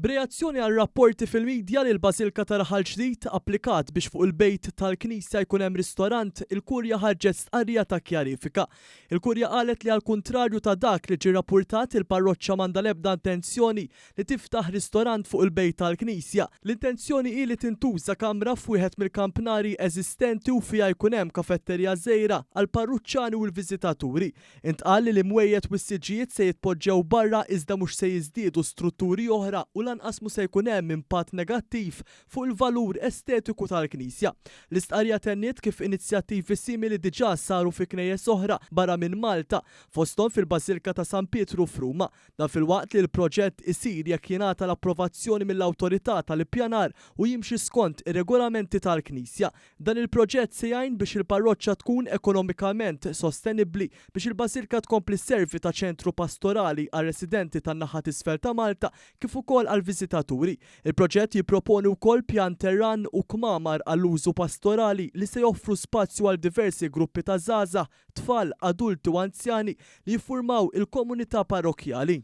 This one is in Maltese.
B'reazzjoni għal rapporti fil-midja li l-Bażilka ta' Raħal Ġdid applikat biex fuq il-bejt tal-knisja jkun hemm ristorant, il-Kurja ħarġet stqarrija ta' kjarifika. Il-Kurja qalet li għall-kuntrarju ta' dak li ġie rappurtat il-parroċċa m'għandha l-ebda intenzjoni li tiftaħ ristorant fuq il-bejt tal-knisja. L-intenzjoni hi li tintuża kamra f'wieħed mill-kampnari eżistenti u fiha jkun hemm kafetterija żgħira għall-parruċċani u l-viżitaturi. Intqal li l-imwejjed u s-siġġijiet se jitpoġġew barra iżda mhux se jiżdiedu strutturi oħra u lanqas mhu se jkun hemm impatt negattiv fuq il-valur estetiku tal-knisja. L-istqarrija tenniet kif inizjattivi simili diġà saru fi knejjes oħra barra minn Malta, fosthom fil-Bażilka ta' San Pietru f'Ruma. Dan filwaqt li l-proġett isir jekk jingħata l-approvazzjoni mill-Awtorità tal-Ippjanar u jimxi skont ir-regolamenti tal-Knisja. Dan il-proġett se jgħin biex il-parroċċa tkun ekonomikament sostenibbli biex il-Bażilka tkompli sservi ta' ċentru pastorali għar-residenti tan-naħa t'isfel ta' Malta kif ukoll għall-viżitaturi. Il-proġett jipproponi wkoll pjan terran u kmamar għall-użu pastorali li se joffru spazju għal diversi gruppi ta' żgħażagħ, tfal, adulti u anzjani li jiffurmaw il-komunità parrokkjali.